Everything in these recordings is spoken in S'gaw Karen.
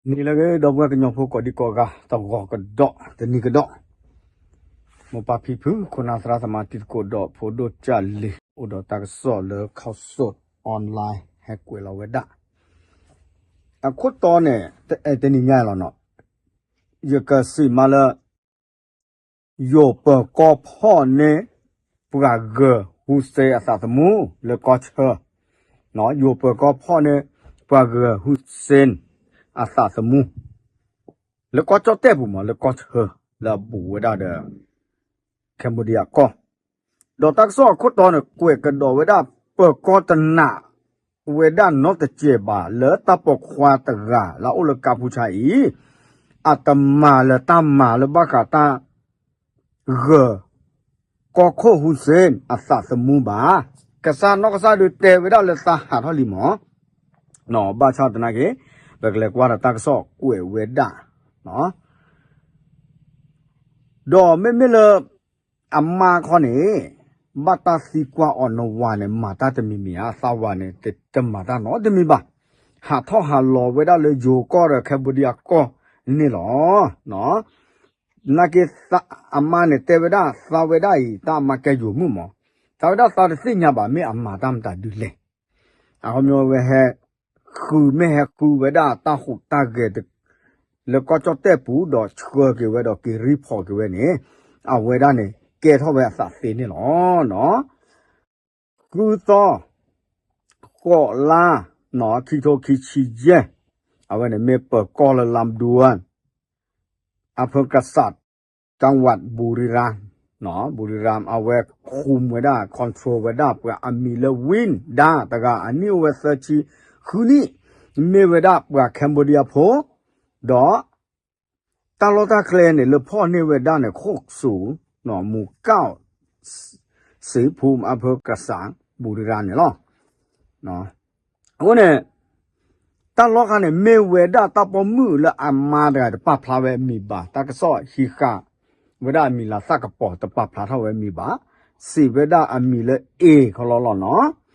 နံၤလၢအဂ့ၤ ဒီပုၢ်ဝဲၢ်ကညီဖိကိးဒံကိးဂၤ တဂီၤကဒီး တနံၤကဒီး, မိၢ်ပၢ်ဖံဖု ခိၣ်နၢ်သရၣ်သမါ တံၤသကိးဒီးဖိဒိၣ်ကၢ်လံၤ အိၣ်ဒီးတၢ်ကစီၣ်လၢ ခီၣ်စိး online ဟဲကွဲးလီၤဝဲဒၣ်, အခိၣ်တီန့ၣ် တအဲၣ်တနံၤညါလီၤနီၤ, ယကစံးမးလၢ ယိၤပၢၤကီၢ်ဖီၣ်န့ၢ် ပှၤဂၢၤ Hussein အသးသမူ လၢကီၢ်ဆၢ, ယိၤပၢၤကီၢ်ဖီၣ်န့ၢ် ပှၤဂၢၤ Hussein အသးသမူ လၢကီၢ်ကၠီၣ်တဲၣ်ပူၤမး လၢကီၢ်ဆၢ လၢအဘူးဝဲဒၣ်ဒီး Cambodia ကီၢ်, ဒီးတၢ်ကစီၣ်အခိၣ်တီန့ၣ် ကွဲးကဒီးဝဲဒၣ် ပၢၤကီၢ်တနာ်ဝဲဒၣ်နီတစဲးဘၣ် လၢတၢ်ပိာ်ခွါတဂၤ လၢအအိၣ်လၢကါပူၤဆါအံၤ အတမၤလၢၤတၢ်မၤလၢဘၣ်ဃးတၢ် ဂၢၤ ကီၢ်ခိၣ် Hussein အသးသမူဘၣ်. ကစၢ်နီၢ်ကစၢ်ဒုးတဲဝဲဒၣ်လၢသးဟးထီၣ်လံမး, ဘၣ်ဆၣ်သနာ်က့ ပကလဲၤကွၢ်ဒီးတၢ်ကစီၣ်ကွဲးဝဲဒၣ်, ဒီးမ့မ့ၢ်လၢ အမါခီန့ၣ် ဘၣ်တၢ်သံကွၢ်အီၤနဝၤန့ၣ် မၤတၢ်တမံၤမံၤဧါ, သးဝၤန့ၣ် တမၤတၢ်နီတမံၤဘၣ်, ဟးထီၣ်ဟးလီၤဝဲဒၣ်လၢယိၤကီၢ်ဒီး Cambodia ကီၢ်န့ၣ်လီၤ. နာ်က့ အမါန့ၣ်တဲဝဲဒၣ် သးဝဲဒၣ်အံၤ တၢ်အမါကဲယိၤမုၣ်မး, သးဝဲဒၣ်သးတသ့ၣ်ညါဘၣ် မ့ၢ်အမၤတၢ်မတၤဒုလဲၣ်. အခီပညီဝဲဟဲ ဃုမ့ၢ်ဟဲဃုဝဲဒၣ်တၢ်ဟူးတၢ်ဂဲၤ လၢကီၢ်ကၠီၣ်တဲၣ်ပူၤ ဒီးဆှၢက့ၤဝဲဒီးက့ၤ report က့ၤဝဲန့ၣ် အဝဲဒၣ်န့ၣ် ကဲထီၣ်ဝဲအသးသ့န့ၣ်လီၤ. ဃုသီ ဃိးလါ ခံထိခံဆံယဲၢ်, အဝဲန့ၣ်မ့ၢ်ပၢၤကီၢ်လၢ လါမဒူဝၢၣ် အဖၢကစး จังหวัด บุรีรัมย์, บุรีรัมย์ အဝဲ คุม ဝဲဒၣ် control ဝဲဒၣ်ပှၤအမံၤလၢ ဝံၣ်ဒါ တဂၤ အနံၣ်အိၣ်ဝဲသၢဆံဃုနံၣ်, မ့ၢ်ဝဲဒၣ်ပှၤ Cambodia ဖိ, ဒီး တၢ်လီၢ်တၢ်ကျဲန့ၣ် လၢဖီၣ်န့ၢ်ဝဲဒၣ်န့ၣ် ခိၣ်စူၤ မူကၣ် စံးဖူ အဖၢကစး ဘူရံရၤန့ၣ်လီၤ. အဃိန့ၣ် တၢ်လီၢ်ခါန့ၣ် မ့ၢ်ဝဲဒၣ်တၢ်ပိာ်မုၣ်လၢအမါတဂၤတပာ်ဖျါဝဲအမံၤဘၣ်, တၢ်ကစီၣ်ဟံးဃာ်ဝဲဒၣ်အမံၤလၢသးကပီၤတပာ်ဖျါထီၣ်ဝဲအမံၤဘၣ်, စံးဝဲဒၣ်အမံၤလၢ A ခီလီၤလီၤနီၤ.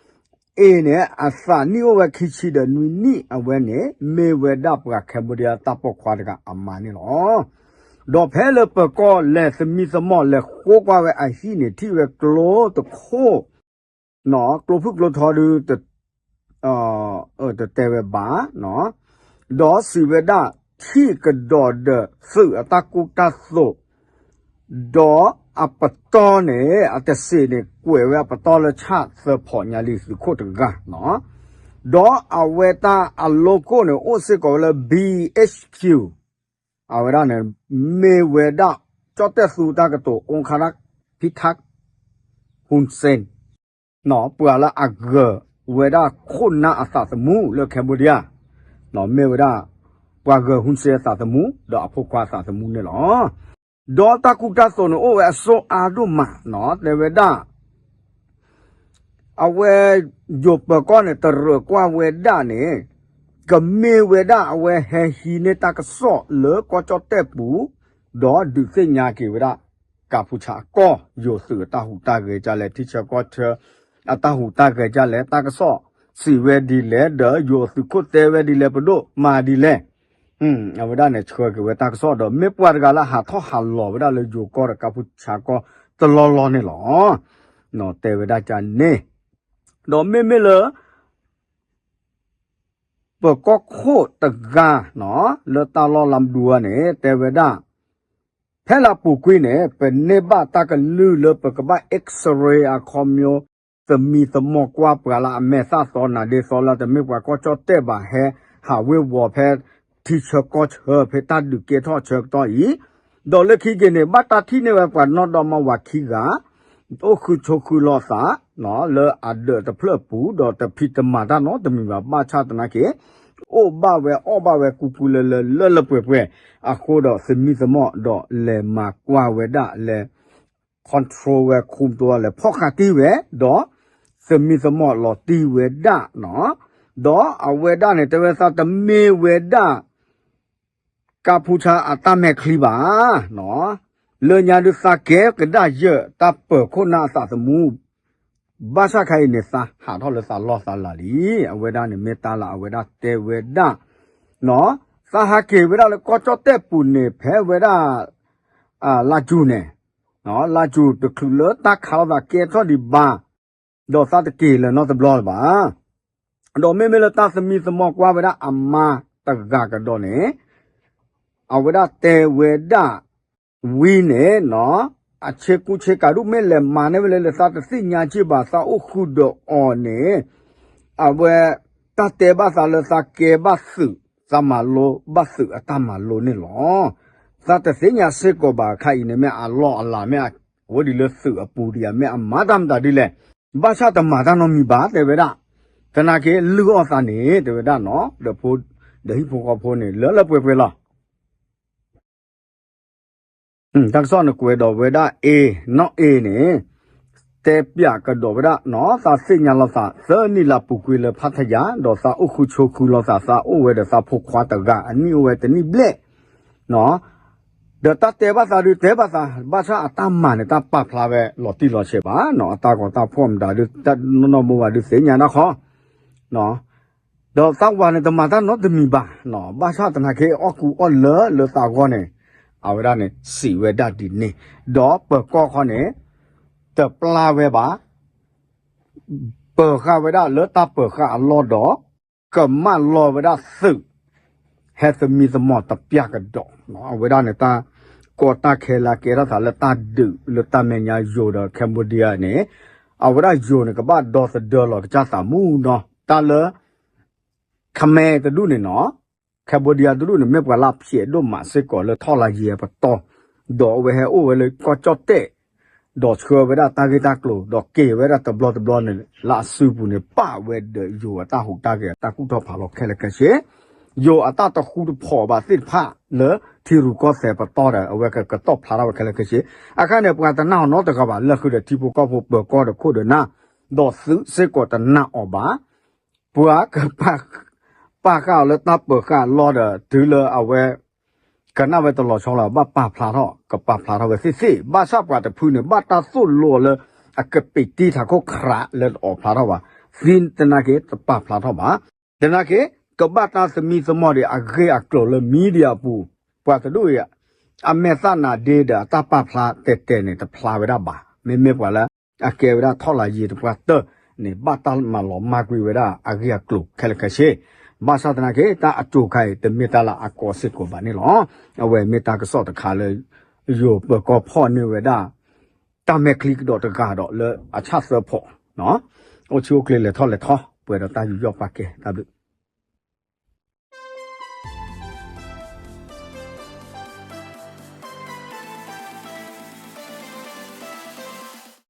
A န့ၣ် အသးနံၣ်အိၣ်ဝဲခံဆံဒီးနွံနံၣ်အဝဲန့ၣ် မ့ၢ်ဝဲဒၣ်ပှၤ Cambodia တၢ်ပိာ်ခွါတဂၤအမါန့ၣ်လီၤ. ဒီးဖဲလၢပၢၤကီၢ်လဲၤသမံသမိးလဲၤဃိကွၢ်ဝဲအဟံၣ်န့ၣ် ထံၣ်ဝဲကျိတခိၣ် ကျိဖုၣ်ကျိထီဒု တတဲဝဲဘၣ်, ဒီးစံးဝဲဒၣ် ထံၣ်ကဒီးဒီးသုးအတၢ်ကူၣ်တၢ်သိး, ဒီးအပတီၢ်န့ၣ် အတစံးန့ၣ် ကွဲးဝဲအပတီၢ်လၢဆၣ်သၢဖီးညါလံ သုးခိၣ်တဂၤ, ဒီးအဝဲတၢ်အ logo န့ၣ် အိၣ်စ့ၢ်ကီးဝဲလၢ B H Q အဝဲဒၣ်န့ၣ် မ့ၢ်ဝဲဒၣ် ကၠီၣ်တဲၣ်သူတၢ်ကတိၤ အူခါရၣ် ဖံထၣ် ဟူစ့ၣ် ပှၤလၢအဂၢၤဝဲဒၣ်ခိၣ်နၢ်အသးသမူလၢ Cambodia, မ့ၢ်ဝဲဒၣ် ပှၤဂၢၤ ဟူစ့ၣ် အသးသမူ ဒီးအဖိခွါအသးသမူန့ၣ်လီၤ. ဒီးတၢ်ကူၣ်တၢ်သိးန့ၣ် အိၣ်ဝဲအစိအါဒိၣ်မး, တဲဝဲဒၣ် အဝဲ ယိၤပၢၤကီၢ်န့ၣ် တရၢၢ်ကွၢ်ဝဲဒၣ်န့ၣ် ကမ့ၢ်ဝဲဒၣ်အဝဲဟဲဟံးန့ၢ်တၢ်ကစီၣ်လၢကီၢ်ကၠီၣ်တဲၣ်ပူၤ, ဒီးဒုးသ့ၣ်ညါက့ၤဝဲဒၣ် ကါဖူဆးအကီၢ် ယိၤသုးအတၢ်ဟူးတၢ်ဂဲၤဒ်လဲၣ်, ထံဆၢကီၢ်ဆၢ အတၢ်ဟူးတၢ်ဂဲၤဒ်လဲၣ်, တၢ်ကစီၣ်စံးဝဲဒ်လဲၣ်, ဒီးယိၤသုးခိၣ်တဲဝဲဒ်လဲၣ်, ပဒိၣ်မၤဒ်လဲၣ်, အဝဲဒၣ်န့ၣ် ဆှၢက့ၤဝဲတၢ်ကစီၣ်ဒီး မ့ၢ်ပှၤတဂၤလၢဟးထီၣ်ဟးလီၤဝဲဒၣ်လၢယိၤကီၢ်ဒီးကါဖူဆးကီၢ်တလီၢ်လီၢ်န့ၣ်လီၤ. တဲဝဲဒၣ်ကန့ၣ်, ဒီးမ့မ့ၢ်လၢ ပၢၤကီၢ်ခိၣ်တဂၤ လၢတၢ်လီၢ်လၢမဒူဝဲန့ၣ် တဲဝဲဒၣ် ဖဲလၢအပူၤကွံာ်န့ၣ် ပန့ၢ်ဘၣ်တၢ်ကလုၢ်လၢပကဘၣ် X-ray အခီပညီ သမံသမိးကွၢ်ပှၤလၢအမဲာ်သၣ်သီနါဒ့သီလၢတမ့ၢ်ပှၤကီၢ်ကၠီၣ်တဲၣ်ဘၣ် ဟဲဟးဝ့ၤဝီၤဖဲထံဆၢကီၢ်ဆၢ ဖဲတၢ်ဒုးကဲထီၣ်ဆၢကတီၢ်အံၤ, ဒီးလၢခံက့ၤန့ၣ် ဘၣ်တၢ်ထံၣ်န့ၢ်ဝဲပှၤနီၢ်ဒီမါဝၤခံဂၤ အိၣ်ဃုဆိဃုလီၤသး လၢအဒၢးတဖျၢၣ်ပူၤ ဒီးတဖံးတမၤတၢ်နီတမံၤဘၣ် ဘၣ်ဆၣ်သနာ်က့ အိၣ်ဘၣ်ဝဲအီၣ်ဘၣ်ဝဲကူကူလၢလၢလၢလၢပှဲၤပှဲၤ အဃိဒီးသမံသမိးဒီးလဲၤမၤကွၢ်ဝဲဒၣ်လဲၤ control ဝဲ ခူမ်တူဝဲ လဲၤဖီၣ်ဃာ်တံၢ်ဝဲ ဒီးသမံသမိးလီၤတံၢ်ဝဲဒၣ်နီၤ, ဒီးအဝဲဒၣ်န့ၣ် တဲဝဲသးတမ့ၢ်ဝဲဒၣ် ကါဖူဆါအတၢ်မဲာ်ချံဘၣ် လၢညါဒုးသးကဲကဒါယၢ်တၢ်ပၢၤခိၣ်နၢ်အသးသမူ ဘၣ်ဆၣ်ခဲအံၤန့ၣ် သးဟးထီၣ်လၢသးလီၢ်သးလၤလံ. အဝဲဒၣ်န့ၣ်မ့ၢ်တၢ်လၢအဝဲဒၣ်တဲဝဲဒၣ်နီၤ သးဟးက့ၤဝဲဒၣ်လၢကီၢ်ကၠီၣ်တဲၣ်ပူၤန့ၣ် ဖဲဝဲဒၣ် လါယူၤန့ၣ်, လါယူၤတချုးလၢတၢ်ခးလိာ်သးကဲထီၣ်ဒံးဘၣ်, ဒီးသးတက့ၤလၢၤနီတဘျီလၢၤဘၣ်. ဒီးမ့မ့ၢ်လၢတၢ်သမံသမိးကွၢ်ဝဲဒၣ်အမါတဂၤကဒီးန့ၣ်, အဝဲဒၣ်တဲဝဲဒၣ် ဝံၤန့ၣ် အဆ့ကူဆ့ကၤဒူၣ်မ့ၢ်လဲၤမၤန့ၢ်ဝဲလဲၣ်လၢသးတသ့ၣ်ညါက့ၢ်ဘၣ် သးအိၣ်ဃုာ်ဒီးအီၤန့ၣ်, အဝဲ တၢ်တဲဘၣ်သးလၢသးကဲဘၣ်သုး သးမၤလိဘၣ်သုးအတၢ်မၤလိန့ၣ်လီၤ. သးတသ့ၣ်ညါစ့ၢ်ကီးဘၣ်ခါအံၤန့ၣ် မ့ၢ်အလီၢ်အလၤ မ့ၢ်အဝဲဒ်လၢသုးအပူၤဒံးဧါ မ့ၢ်အမၤတၢ်မတၤဒ်လဲၣ်, ဘၣ်ဆၣ်တမၤတၢ်နီတမံၤဘၣ် တဲဝဲဒၣ်, သနာ်က့လုၢ်အီၣ်သးန့ၣ် တဲဝဲဒၣ်နီၤ ဒီးဖိ ဒီးဟံၣ်ဖိဃီဖိန့ၣ် လၢလၢပှဲၤပှဲၤလီၤ. တၢ်ကစီၣ်န့ၣ်ကွဲးဒီးဝဲဒၣ် A, နီၢ် A န့ၣ် တဲပၠးကဒီးဝဲဒၣ်နီၤ သးသ့ၣ်ညါလီၤသး သၢနံၣ်လၢပူၤကွံာ်လၢဖးထယၤ ဒီးသးအိၣ်ဃုဆိးဃုာ်လီၤသး သးအိၣ်ဝဲဒီးသးဖိခွါတဂၤ အနံၣ်အိၣ်ဝဲတနံၣ်ဘျဲၣ် ဒီးတၢ်တဲဘၣ်သးဒုးတဲဘၣ်သး ဘၣ်ဆၣ်အတၢ်မၤန့ၣ် တၢ်ပာ်ဖျါဝဲလီၤတံၢ်လီၤဆဲးဘၣ်နီၤ အတၢ်ဂီၤတၢ်ဖှီၣ်မတၤဒုး တၢ်နီၢ်နီၢ်မိၢ်ဝၤဒုးသ့ၣ်ညါတၢ်ဃီ ဒီးသးဝၤန့ၣ် တမၤတၢ်နီတမံၤဘၣ်, ဘၣ်ဆၣ်သနာ်က့အီၣ်ကူအီၣ်လၢလၢသးဂီၢ်န့ၣ်, အဝဲဒၣ်န့ၣ် စံးဝဲဒၣ်ဒ်န့ၣ်, ဒီးပၢၤကီၢ်ခီန့ၣ် တပျၢ်ဝဲဘၣ်, ပၢၤဃာ်ဝဲဒၣ်လၢတၢ်ပၢၤဃာ်အလီၢ်ဒီး ကမၣ်လီၤဝဲဒၣ်သုး ဟဲသမံသမိးတပျၢ်ကဒီး, အဝဲဒၣ်န့ၣ် တၢ်ကီတၢ်ခဲလၢကဲထီၣ်သးလၢတၢ်ဒုးလၢတၢ်မဲာ်ညါယိၤဒီး Cambodia န့ၣ်, အဝဲဒၣ်ယိၤန့ၣ် ကဘၣ်ဒီသဒၢလီၤကစၢ်သးမူနီၤ, တၢ်လၢ Khmer တဒူၣ်န့ၣ်နီၤ, Cambodia တဒူၣ်န့ၣ် မ့ၢ်ပှၤလၢဖျဲးဒိၣ်မးစ့ၢ်ကီးလၢထီၣ်လါယံၤအပတီၢ်, ဒီးအဝဲဟဲအိၣ်ဝဲလၢကီၢ်ကၠီၣ်တဲၣ်, ဒီးဆှၢဝဲဒၣ်တၢ်ဂ့ၢ်တၢ်ကျိၤ ဒီးက့ၤဝဲဒၣ်တဘျီတဘျီန့ၣ် လၢအစုပူၤန့ၣ် ပာ်ဝဲဒီးယိၤအတၢ်ဟူးတၢ်ဂဲၤအတၢ်ကူၣ်ထီၣ်ဖးလီၤခဲလၢာ်ခဲဆ့, ယိၤအတၢ်တဃူတဖိးဘၣ်သ့ၣ်တဖၣ်လၢထံရူၢ်ကီၢ်သဲးပတီၢ်ဒီး အဝဲကကတီၢ်ဖျါထီၣ်ဝဲခဲလၢာ်ခဲဆ့, အခါန့ၣ် ပှၤတနာ်အီၤနီတဂၤဘၣ် လၢဃုာ်ဒီးထံဖိကီၢ်ဖိပၢၤကီၢ်ဒီးခိၣ်ဒီးနၢ်, ဒီးသုးစ့ၢ်ကီးတနာ်အီၤဘၣ် ပှၤကပာ်ဃာ်အီၤလၢတၢ်ပၢၤဃာ်အလီၢ်ဒီး တုၤလၢအဝဲ ကနၣ်ဝဲတလီၤဆီလီၤ ဘၣ်ပာ်ဖျါထီၣ် ကပာ်ဖျါထီၣ်ဝဲသ့ၣ်သ့ၣ်, ဘၣ်ဆၣ်ပှၤတဖုန့ၣ် ဘၣ်တၢ်သိၣ်လိအီၤလၢ အကပံာ်တံၢ်ထးခိၣ်ခရးလၢတအီၣ်ဖျါထီၣ်ဘၣ်, သနာ်က့တပာ်ဖျါထီၣ်ဘၣ်, သနာ်က့ ကဘၣ်တၢ်သမံသမိးဒံးအဂ့ၢ်အကျိၤလၢ media အပူၤ, ပှၤတဒူၣ်အံၤ အမဲာ်သၣ်နါဒ့ဒီးအတၢ်ပာ်ဖျါတဲာ်တဲာ်န့ၣ် တဖျါဝဲဒၣ်ဘၣ်, မ့မ့ၢ်ပှၤလၢ အကဲဝဲဒၣ်ထီၣ်လါယံၤတပှၢ်တၢၢ်န့ၣ် ဘၣ်တၢ်မၤလီၤမၢ်ကွံာ်ဝဲဒၣ်အဂ့ၢ်အကျိၤခဲလၢာ်ခဲဆ့, ဘၣ်ဆၣ်သနာ်က့ တၢ်အစိၤခါအံၤ တမ့ၢ်တၢ်လၢအကီစ့ၢ်ကီးဘၣ်န့ၣ်လီၤ. အဝဲမ့ၢ်တၢ်ကစီၣ်တခါလၢ ယိၤပၢၤကီၢ်ဖီၣ်န့ၢ်ဝဲဒၣ် တၢ်မဲာ်ချံကဒီးတဂၤဒီးလၢအဆၣ်သၢဖီး, အိၣ်ဆူၣ်အိၣ်ချ့လဲၤထီၣ်လဲၤထီ ပှဲၤဒီးတၢ်ယူးယီၣ်ပာ်ကဲ တၢ်ဘျုး